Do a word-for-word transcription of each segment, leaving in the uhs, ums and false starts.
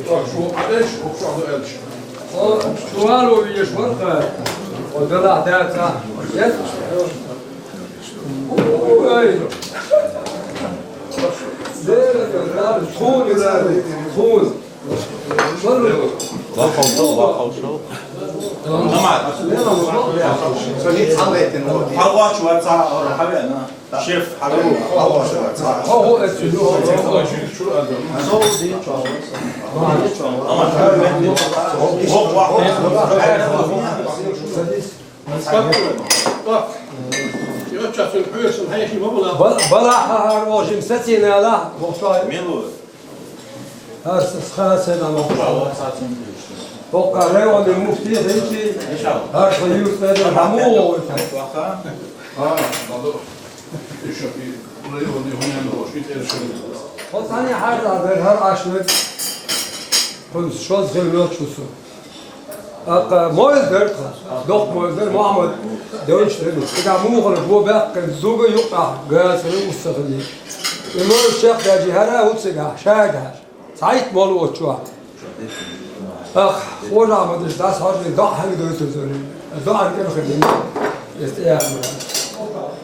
Ох, шу, иш, ох, шу, ду элш. О, шу вало виеш варха. О, дала даца. Ес? Ой. Дера, дера, хун, хун. Ва хавшал, ва хавшал. Намаз. Хавач ва ца, ора, хавена. Шеф, хавена. Хавач ва ца. Намаз. Ох, ва. Бала хар ожим сатинала. Милу. Гьар са, са, са, да, ма. Бокъа районный муфти, гьечи. Гьар са юрт, да, да, мугъ. А, да, да. Ишо, и районный гьунен рош, и тер шо. Хотани гьар да, бер гьар ашвет. Хун шоз гьел вел чусу. Акъа, моез дер тха. Дох моез дер, Мухаммад. Девиш дер. Ида мугъра бу бакъ, зуга юкъа, газ, усахли. Имор шех да жи гьара, уцига, шага. Саид мол очуа. Ах, хожа мадаш дас хожа, да ханг дойсу зори. Да ан кен хадин. Эст я.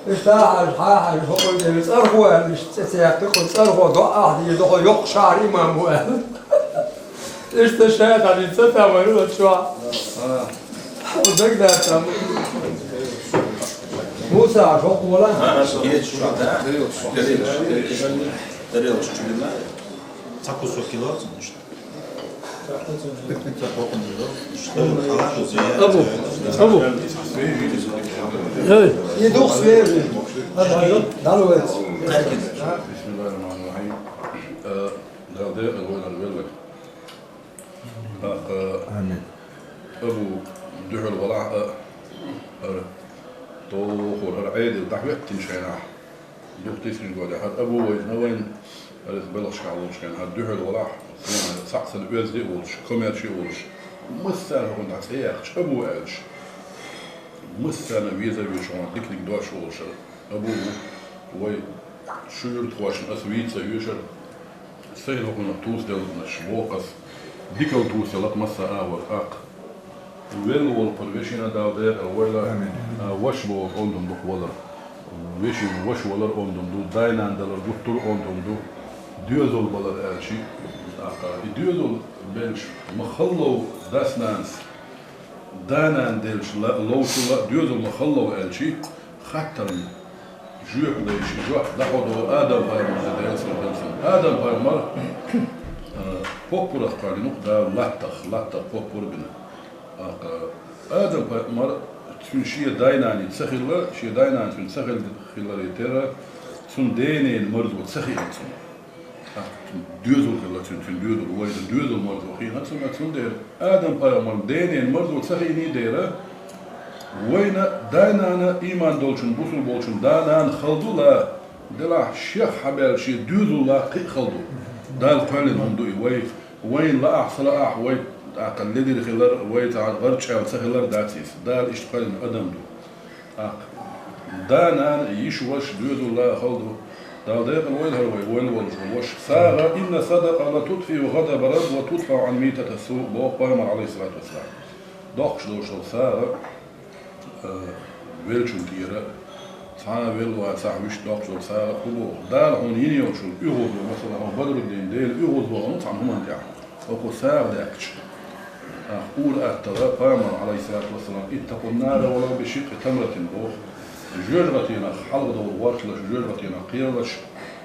Эст хаж, ха, хаж, хо, хо, дер, цар хо, эст, эст, я, хо, цар хо, да, а, ди, да, хо, йох, шар, имам, хо. Ишта шайтан, ца тамару чуа. Удагда там. Муса, шо къола? Геч, да? Тарелочка. Тарелочка, да? Ца кусок кило, ишта. Абу, абу. Эй. И дух свежий. Ага, да, да, да. Бисмиллахир-рахманир-рахим. Э, Дала декъала вайнар велвай. Амин. Абу дуьхьал валахь а, хӀара тохур, хӀара Ӏедал дӀахӀоьттина шайнахь. Дукха тесаш года, хӀара Абу вайна вайн, хӀара иза белхашкахь волчу хенахь, хӀара дуьхьал валахь, суна цхьаъ санна оьзда а волуш, комаьрша а волуш, массара хӀокхунна дӀа цӀе яьккхича, Абу аьлча, массарна веза а везаш, хьуна дика-дика дош волуш хӀара Абу ву, вай шу юьртахошна аса вийца а вешара, сайна хӀокхунах тусаделланаш боху аса, дикал тусаделла-кх массо а агӀор, тӀаккха. Велла волу кхуьнан вешина Дала декъала войла. Амин. А, ваша боху ондам ду-кх валар. Вешина ваша валар ондам ду, дай-нана далар гуттар а ондам ду. Доьзал балар аьлчи, тӀаккха и доьзал белча ма-халло дас-нанас, да-нана делча ла-, ловчу ла-, доьзал ма-халло аьлчи, хаттарна жоьпа дайча, и жоп дӀахьо догӀу Адам-пайхамар, Делан салам хилла цунна. Адам-пайхамар, а, поппарах кхоьллина-кх Дала латтах, латтах поппар а бина. ТӀаккха Адам-пайхамар, цуьнан шен дай-наний ца хилла, шен дай-нана цуьнан ца хилла, хиларе терра, цуьнан ден-ненан марзо ца хиъна цунна. ТӀаккха доьзал хилла цуьнан, цуьнан доьзал, вайна доьзал марзо хиъна цунна, цундела Адам-пайхамарна ден-ненан марзо ца хиъний дера, вайна дай-нана, ийман долчун, бусул болчун да-нана хала ду ла, делахь шех хьабаьлла шен доьзал ла кхин а хала ду. Дала кхоьллина хӀума ду и вай. Вайна лаахь, ца лаахь, вай тӀаккха ледира хилар, вай цхьа гӀарчӀ аьлла ца хилар дац иза. Дала иштта кхоьллина адам ду. ТӀаккха да-нана, йиша-ваша, доьзал ла хала ду. Дала декъала войла хӀара вай, войла волуш волу ваша. СагӀа, инна садакъа ла тутфиу гӀадаб раб ва тудфау Ӏан митата су, боху пайхамар, Ӏалайхиссалату вассалам. Доккхуш долуш долу сагӀа, а, веллачун тӀера, цхьа а велла вацахь, вуьшта доккхуш долу сагӀа а хӀун боху? Дала хьуна йина йолчул оьгӀазло, масала, хьуна Бадруддин Дела оьгӀазло хьуна цхьана хӀуманна тӀехь. ХӀокхо сагӀа даьхкича, тӀаккха ур-атталла, пайхамар, Ӏалайхиссалату вассалам, иттакъун нара валав бишикъкъи тамратин боху. ЖоьжагӀатенах хьалхадовла гӀорталаш, жоьжагӀатенах кхералаш,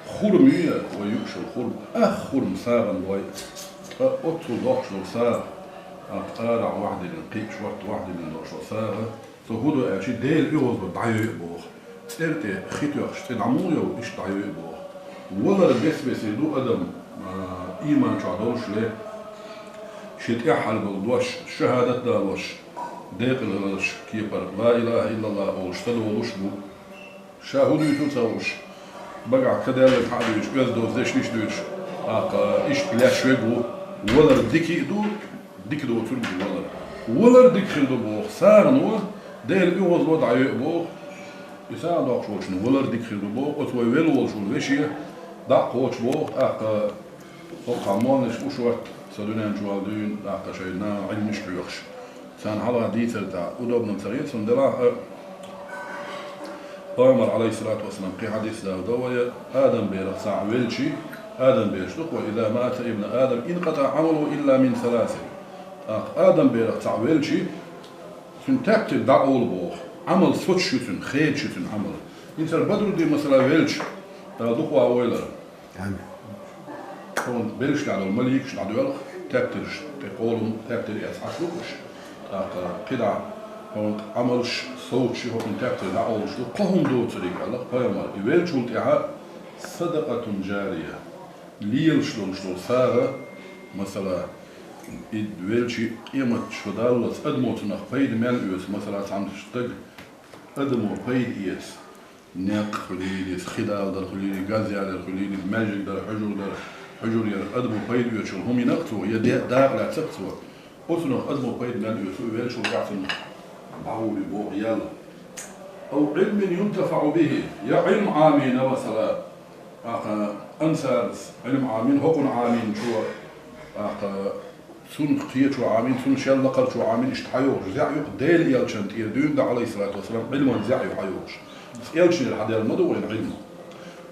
хурма ю я, вай юуш йолу хурма, ах хурма сагӀана лой. Ткъа оццул доккхуш долу сагӀа, а, къарахь вахдиллина, кхин а шортта вахдиллина долуш долу сагӀа, цо хӀун до аьлчи, Делан оьгӀазло дӀайой а боху. ЦӀера тӀе хи тоьхча, цӀе дӀа муха йо, иштта дӀайой а боху. Валар бес-бесе ду адам, а, ийман чохь долуш ле, шен тӀехь хьалаболу дош, шахӀадат далош, декъалалаш кепара, ла илаха иллаллах олуш, ца долуш а бу. Ша хӀун дуьйцу ца хууш, багахь каделларг хьа а дуьйцуш, оьзда доцу дешнаш а дуьйцуш, тӀаккха иштта леш верг ву, валар дика а ду, дика доцург а ду валар. Валар дика хир ду боху, сагӀано Делан оьгӀазло дӀайой а боху. И сагӀа доккхуш волчун валар дика хир ду боху, оцу вай велла волчун веше дӀа а кхочу боху, тӀаккха хӀокху хьан молланаш уьш ватта. Со дуьнен чу вала дуьйна, тӀаккха шайн нана Ӏилмаш хьоьхуш. Царна хьалха дийцар тӀаккха удобно ца хета, цундела а, Пайхамар, Ӏалайхиссалату вассалам, кхин хьадис дала до вай, Адам берах цхьаъ велчи, Адам бераш ду-кх вай, «إذا مات ابن آدم انقطع عمله إلا من ثلاث». ТӀаккха Адам берах цхьаъ велчи, цуьнан тептар дӀакъовла боху, Ӏамал соцуш ю цуьнан, хедаш ю цуьнан Ӏамал. Ицар Бадрудди, масала, велча, Дала дукха ван войла. Амин. Тхуна белшаш долу маликаш дӀадоьлху, тептарш тӀе къолам, тептар эцна Ӏаш лу уьш. ТӀаккха кхидӀа хӀокхуьнан Ӏамалш совцуш, хӀокхуьнан тептар дӀакъовлуш ду, кхо хӀума доцург аьлла Пайхамар. И веллачул тӀаьхьа садакъатун жария, лелаш долуш долу сагӀа, масала, и велчи къематдийнахь даллалц адамо цунах пайда мел оьцу, масала, цхьана стага адамо пайда эца. Некъ хуьлийла иза, хи далар хуьлийла иза, газ ялар хуьлийла иза, маьждиг дар, хьуьжар дар, хьуьжар яр, адамо пайда оьцуш йолу хӀума йина-кх цо, я де-, дакъа лаьцна-кх цо. Оцунах адамо пайда мел оьцу, и веллачул тӀаьхьа цунна дӀагӀур ю боху ял. أو علم ينتفع به, я Ӏилма Ӏамийна, масала, тӀаккха ансарца Ӏилма Ӏамийна, хӀокхунна Ӏамийначо, тӀаккха цунах кхечо Ӏамийна, цунна шел лакхарчо Ӏамийна, иштта хьайогӀуш зӀе ю-кх Делан элчанна тӀера дуьйна дан, Ӏалайхиссалату вассалам, Ӏилман зӀе ю хьайогӀуш. Элчанера хьаделла ма ду вайна Ӏилма.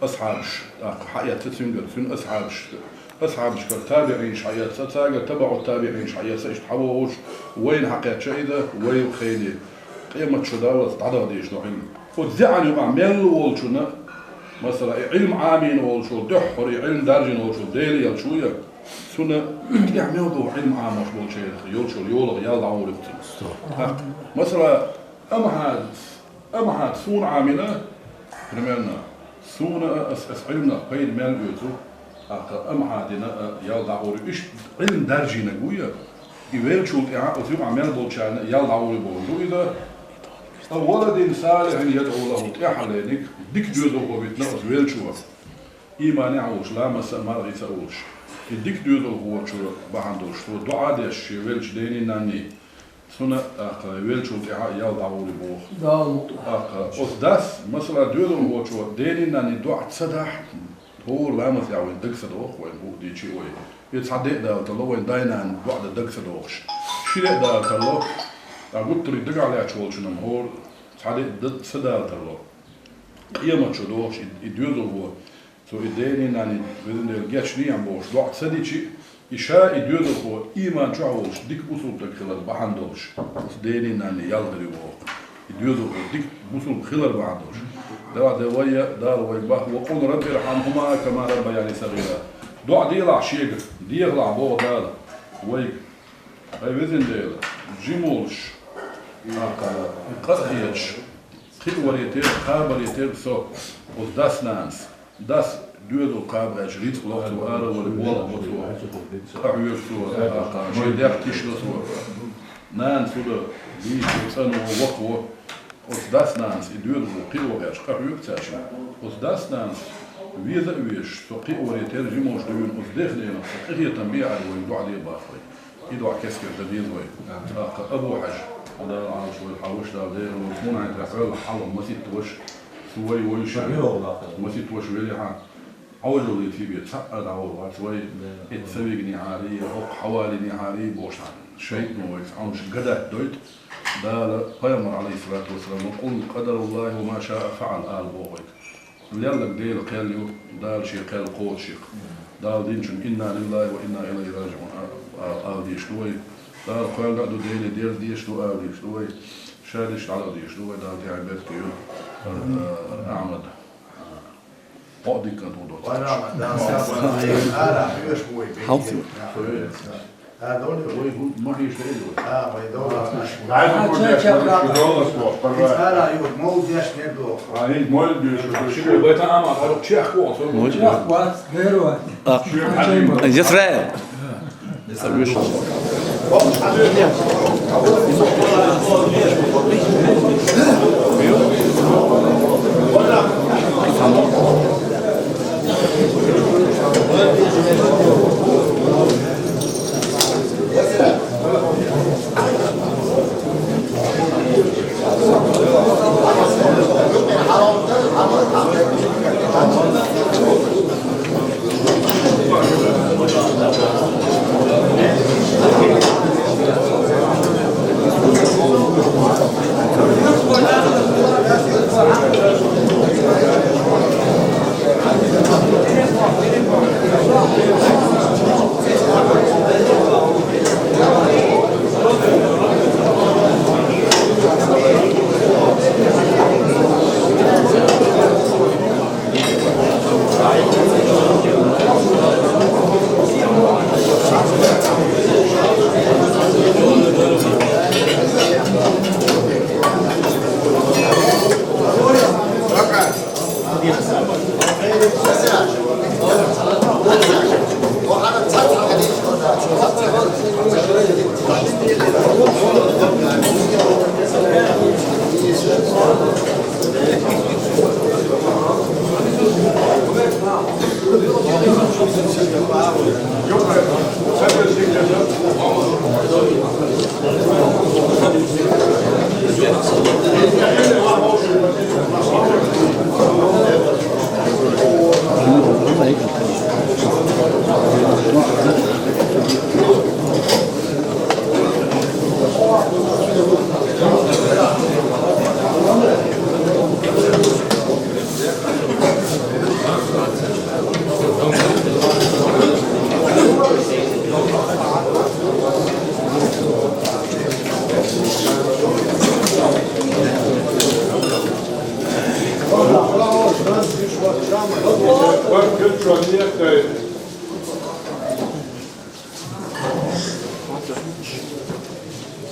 Асхьабаш, тӀаккха хьаэцна цуьнгара, цуьнан асхьабаш, асхьабашкара табиӀинаш хьаэцна, цаьргара табаӀут-табиӀинаш хьаэцна, иштта хьавогӀуш, вайна хьакхаьчна иза, вай хенахь, къематдийнахь даллалц дӀадаха дезаш ду Ӏилма. Оцу зӀенан юкъахь мел волчунна, масала, и Ӏилма Ӏамийна волчо, дуьххьара и Ӏилма даржийна волчо Делан элча ву я, цунна тӀехь мел догӀу Ӏилма Ӏамош болчерах йолчул йолах ял дӀагӀур ю-кх цунна. ТӀаккха, масала, амма хьан, амма хьан суна Ӏамийна, примерно, суна а ас, ас Ӏилманах пайда мел оьцу, тӀаккха амма хьан дина а ял дӀагӀур ю. Иштта Ӏилма даржийнарг ву я, и веллачул тӀаьхьа оцу юкъахь мел болчарна ял дӀагӀур ю бохург ду иза. أو ولد صالح يدعو له, тӀаьххьарлениг, дика доьзалхо витина оцу веллачо, ийманехь а волуш, ламаз а, марха а волуш. И дика доьзалхочо бахьана долуш, цо доӀа деш шен веллачу дений-нанний, цунна, тӀаккха, веллачул тӀаьхьа ял дӀагӀур ю боху. ТӀаккха оцу дас, масала, доьзалхочо дений-нанний доӀа ца дахь, хӀора ламаз тӀехь вайн дага ца догӀу-кх, вайн букъ дийчи а вай. И цхьа де а далийтало, вайн дай-нана доӀа дан дага ца догӀуш. Ши де а далийтало, тӀаккха гуттарг дагахь лаьтташ волчунна хӀора цхьа де а дан ца далийтало. Къематдийнахь догӀуш и, и доьзалхо, цо и дений-нанний, Везан Дела, гечдехьа бохуш, доӀа ца дичи, и ша и доьзалхо ийман чохь волуш, дика бусулба стаг хилар бахьана долуш, оцу дений-нанний ял хир ю боху. И доьзалхо дика бусулба хилар бахьана долуш. Дала де вай а, Дала вайга боху: وقل رب ارحمهما كما ربياني صغيرا. ДоӀа делахь шега, дехалахь боху Дала вайга: ай, Везан Дела, жима волуш, тӀаккха къа а хеташ, кхиаваре терра, кхабаре терра со оцу дас-нанас. Дас доьзал кхаба гӀерташ, рицкъ лоху цо, ара вара болх бо цо, къахьоьгу цо, тӀаккха шен дегӀ тишдо цо. Нана цу дан дийцо, цӀанво, вахво. Оцу дас-нанас и доьзалхо кхиаво гӀерташ, къахьоьгу цаьршинна. Оцу дас-нанас веза а везаш, со кхиаваре терра, жима волуш дуьйна оцу дех-ненах со къинхетам бехьара вайна доӀа де боху вай. И доӀа кест-кеста дан деза вай. ТӀаккха Абу-Хьажа, Дала Ӏалаш вай, хьан ваша Дала дера вай, хӀунда аьлча хьоьллахь хьалха масийтта ваша, цу вай вайша, масийтта ваша велехьа, Ӏовжаллийтий бен цхьа а дӀагӀур вац вай, эцца ца вигнехьарий, хӀокху хьавалийнехьарий бохуш, шайтано вайца Ӏамаш гадат дойту. Дала Пайхамар, Ӏалайхиссалату вассалам, «وقل قدر الله وما شاء فعل» ала боху вайга. Лелларг Делан кхел ю, Дала Шен кхел кхочуш ю-кх. Дала динчун «إنا لله وإنا إليه راجعون» а-, а-, ала дезаш ду вай. Дала кхоьллина а ду, Деле дерза дезаш ду ала дезаш ду вай. Ша дерш дӀадала дезаш ду вай, Дала тӀехь беркате йойла. Ахьмад. Хьо а дикка а дугӀу доцу. Хьалха. Вай гу-, ма хьийша хӀума. Израиль.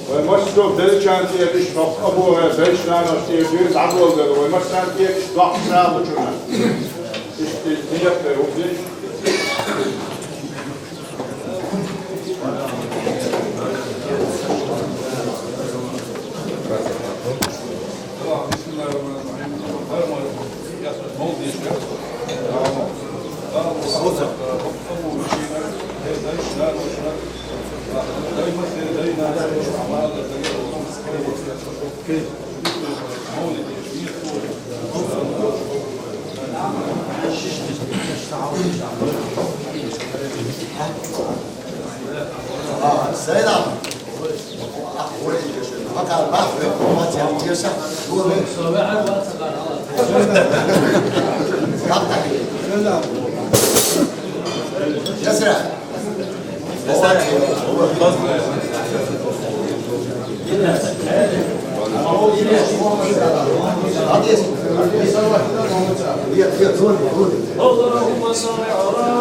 Вай массо а белчанца тӀера иштта хӀокху къобалваьлла белчанаш тӀера дуьйна дӀаболабелла, вай массанца тӀера иштта доккха сагӀа лучунна. Иштта, иштта некъ тӀера хӀума деш. اللهم صل على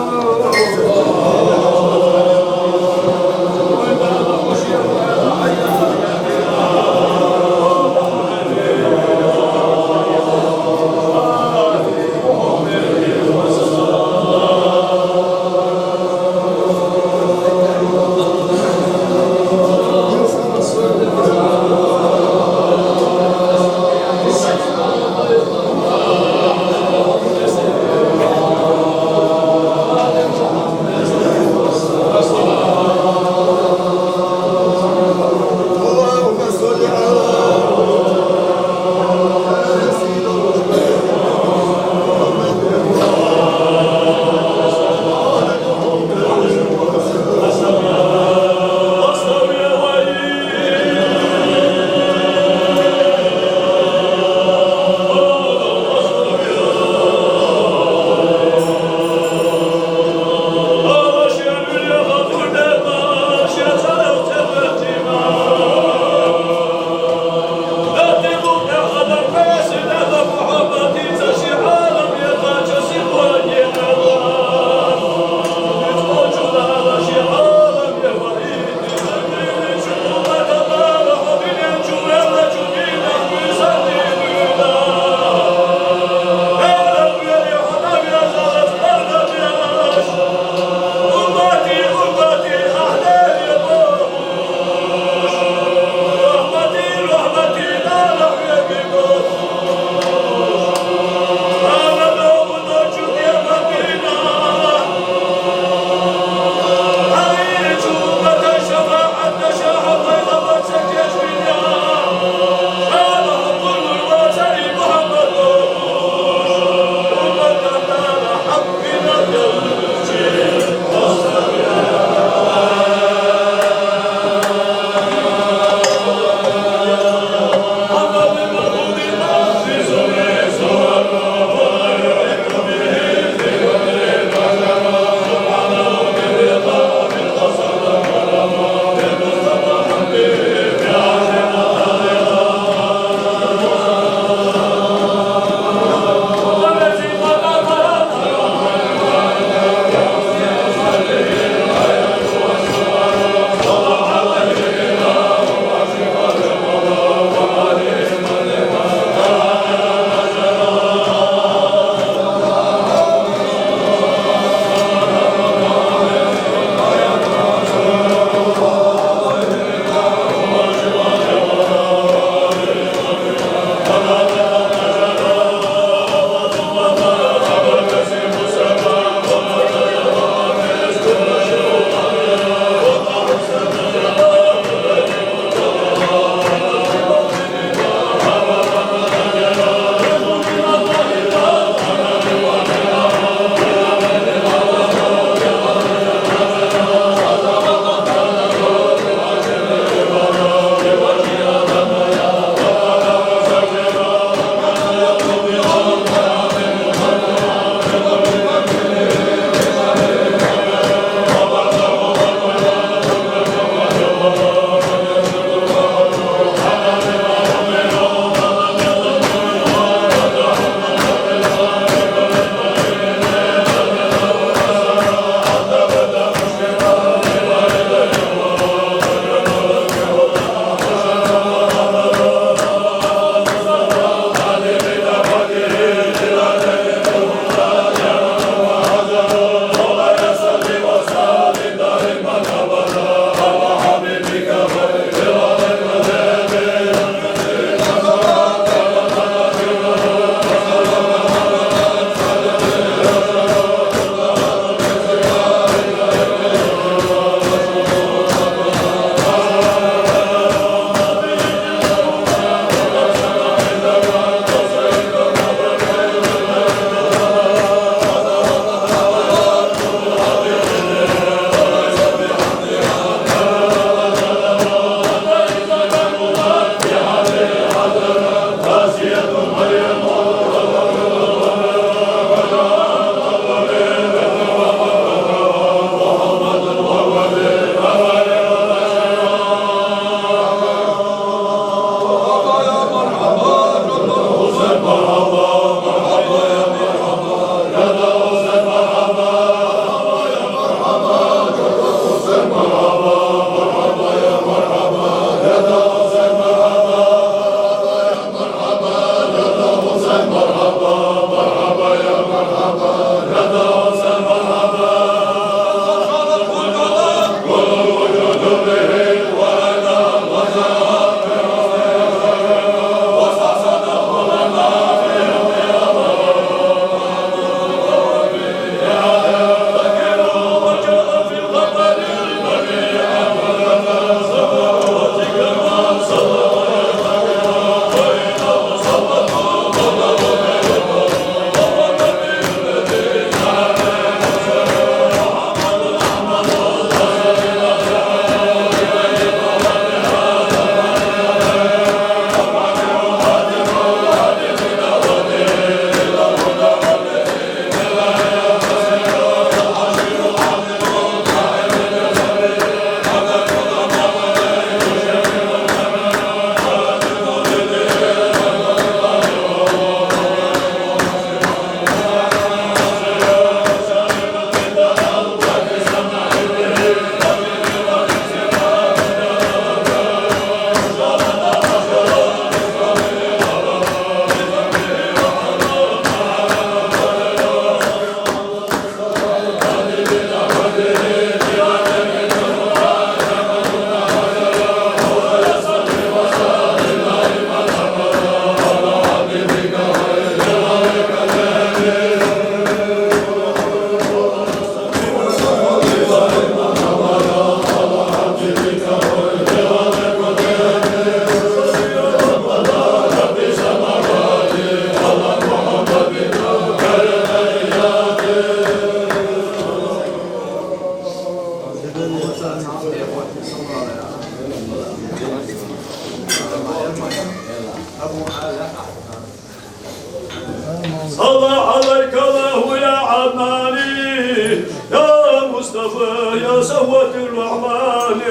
صلى عليك الله يا عدناني، يا مصطفى، يا صفوة الرحمن.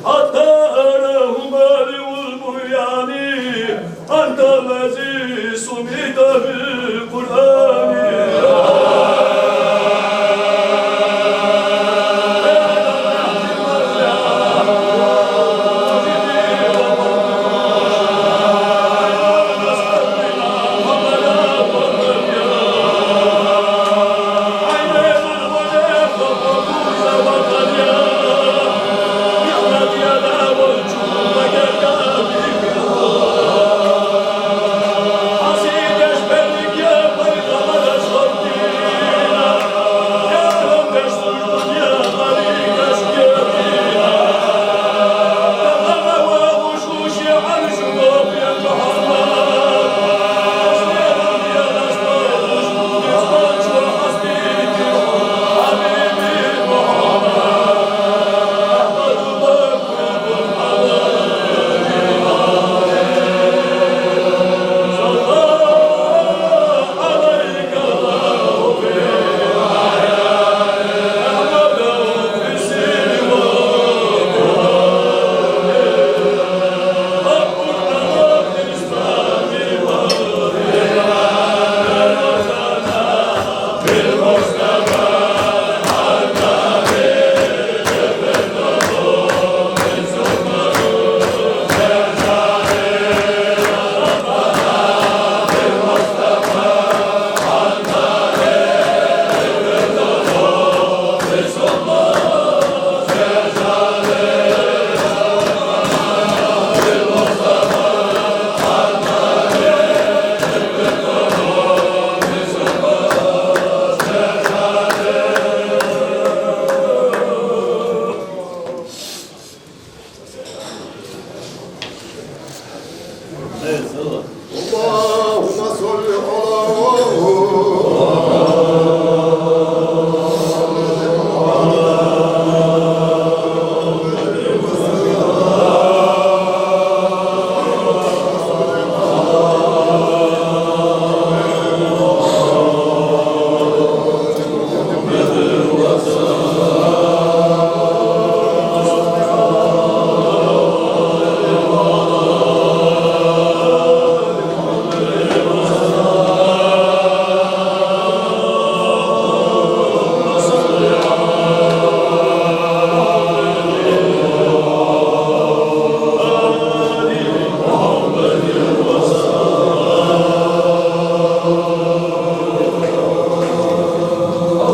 حتى أراه مالئ البنيان، أنت الذي سميت بالقرآن.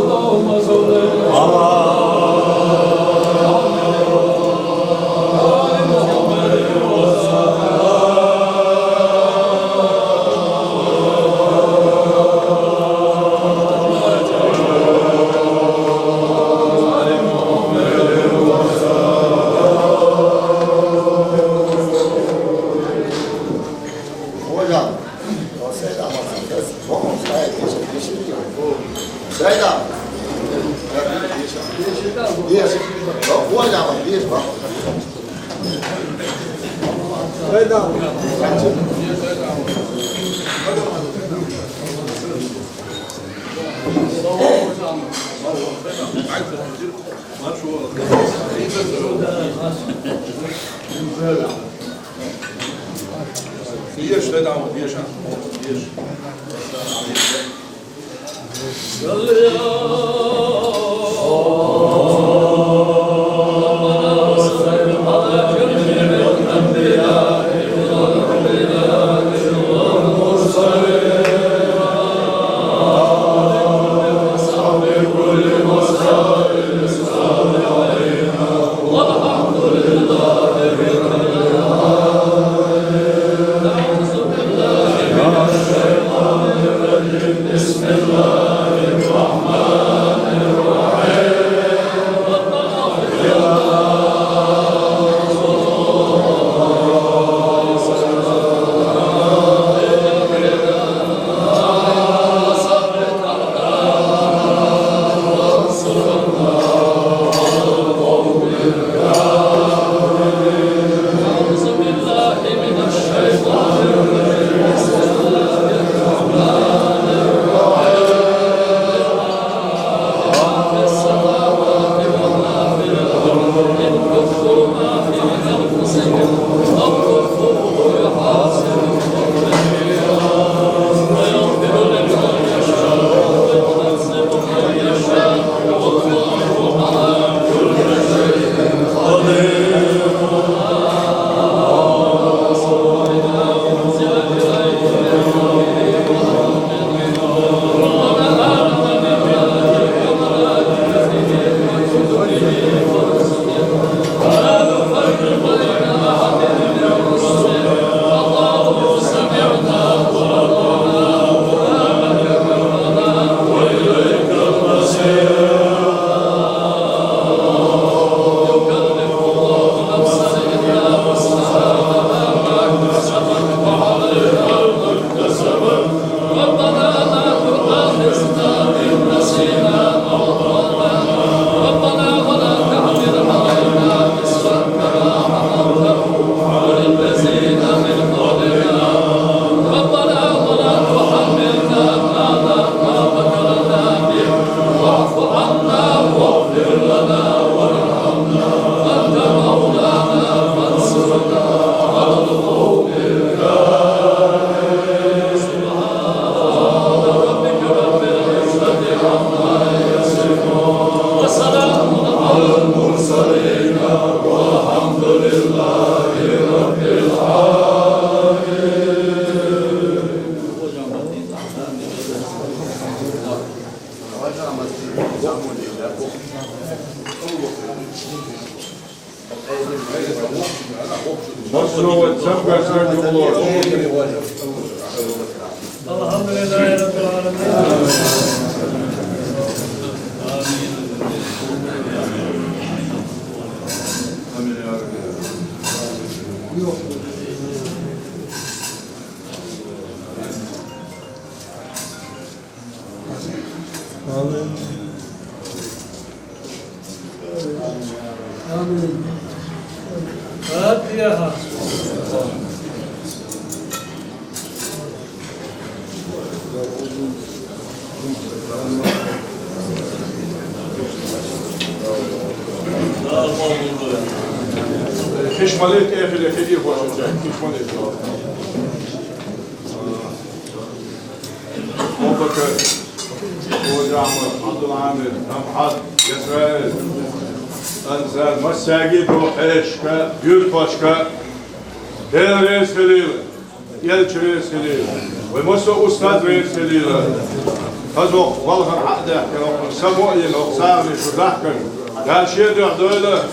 اللهم صل على Hocam, o Seyda Hasan, o Seyda, Seyda. Yok, hocam, bir bak. Seyda. الحمد لله رب العالمين. آمين. آمين. فاتحة. Фиш молитва, я филе, фиди, фиш молитва. Абу-Бакр, Хожа-Ахьмад, Ӏабдул-Ӏамир, Амхьад, Исраил, Анзар, массаьрга а, духхьашка, юьрташка, Дела реза хилийла, Элча реза хилийла, вай массо а устаз реза хилийла. Хаза воккха валхар хьа а даьхкина, воккха само а йина, воккха сагӀане шу дахкар, Дала шен дуьхьа дойла.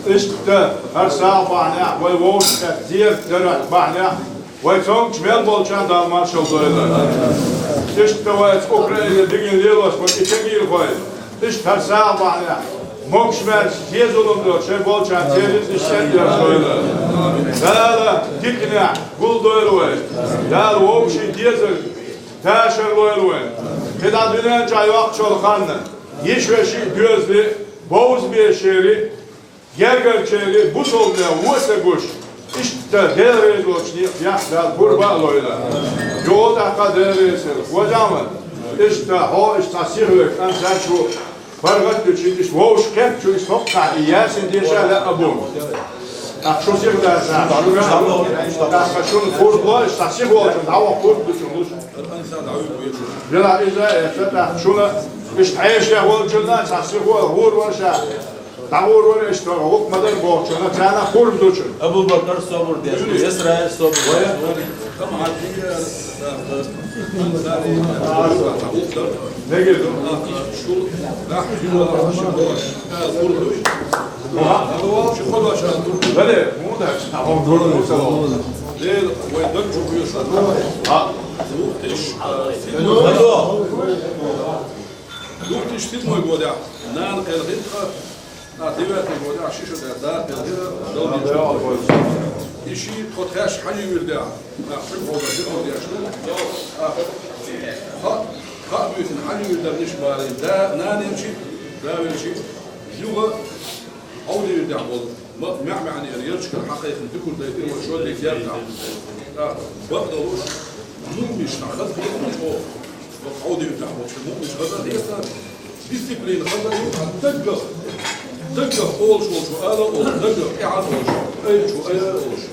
Иштта хӀара сагӀа бахьанехь, вай вовшахкхетта зерат дарат бахьанехь, вай цомгуш мел болчарна Дала маршалла дойла. Иштта вай Украине дигна лелош болу и кегийрхой, иштта хӀара сагӀа бахьанехь, могуш-маьрша зен-зулам деш шайн болчарна церан рицкъ иштта цӀена деш дойла. Дала диканехь гулдойла вай. Дала вовшийн дезар дашар лойла вай. КхидӀа дуьнен чохь йоккхучул ханна, йиша-вешин а доьзале а, бовзабешерий а, гергарчерий а, бусалба мел вон а ца гуш, иштта Дела реза волчу некъа яхь Дала гурба а лойла. Юха тӀаккха Дела реза хила. Хожа-Ахьмад, Иштта хьо, иштта цхьа сиха веш, анцачу паргӀат ду чу, иштта вовш кхетта чу, иштта хӀокхахь и ясин деша лаьа бу. Ах, шу сиха дац, ах, шу га, ах, шуна хурд ло, иштта сиха волчун, дӀаваха хурд ду чу луш. Вела иза, э, ша тӀаккха шуна, иштта хьешех волчунна, цхьа сиха вола, хӀур вара ша. ДӀагӀур вара иштта, гӀуллакх ма дар бохучунна, царна хурд ду чу. Абу-Бакар собар деш, Исраил собар деш. Мегар ду. Дале, муна, Дела, вай дан чу хуьйша. А. Двух тысяч, а, седьмой. Двух тысяч седьмой годехь нана кхелхина тха, а, девятый годехь ши шу даьлла да кхелхира, Дала дийцича. И ши тхо тхаьш хьан ю вирдехь, а, ши года ши года деш ду. А, кхо, кхо буьйсина хьан ю вирдехь ниш барин. Да, нанин чи, да вен чи, юха Ӏовдийрдехь болу, ма-, маьӀ-маьӀнера ярчкара хьакхайкхина дикур дайтира вай шо дика яртахь. ТӀаккха бакъдолуш, муъминаш хаза хеташ оха. Ӏовдийрдехь болчу муъминаш хаза хеташ, дисциплина хаза ю, даггах, даггах олуш волчу ала олуш, даггах тӀаьхьа олуш, айчу айра олуш.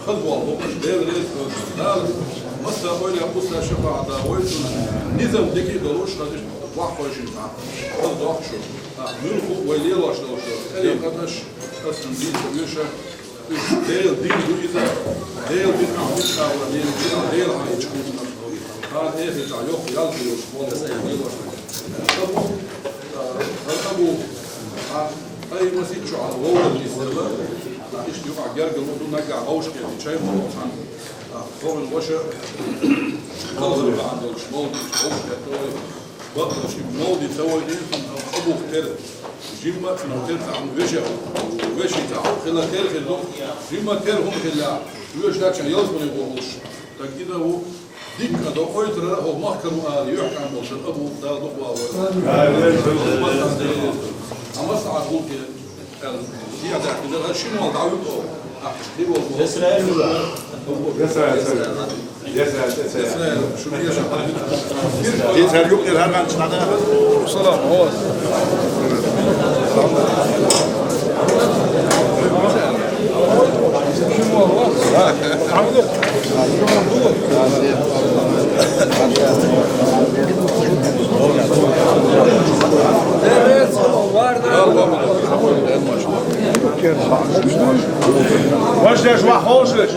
Хаза болу муъминаш Дела реза хилла, Дала массо а ойла, массо а шапаӀат а вайчунна, низам дика а долуш, хаза ваххойшинчохь, хаза дохуш. Муьлхха а вай лелош долуш долу тӀарикъаташ, аса дийца веша, уьш Делан дин ду иза, Делан дин ахь мичахь вара, Делан дин, Делан хьан ича хӀума. Хьан эхийтахь йоккха ял хир йолуш, болу лелош. Абу, а, Абу, а, ай масит чохь вовшах дийцира, а, иштта юкъахь гергарло ду, наггахь вовшахкхетча чай ма ву цхьаьна. А, хӀора ваша, кхалхар бахьана долуш, вовшах кхетта вай. Бакъдолуш, и мовди ца вайдина, цунах къабух тера. Жимма а цунах тера цхьа хӀума вешех, вешин цхьа хӀума хила тера хир ду. Жимма тера хӀума хилла, вешан даьчча ялсамане гӀо луш. Так иза ву, дика а до, ойтарара а хӀокху махкара ву ала, юьхькӀам болуш, Абу Дала дукха вала вай. Амма сахьат гӀуллакхе. Салам, вот. Ваш деш вахь хьошуш.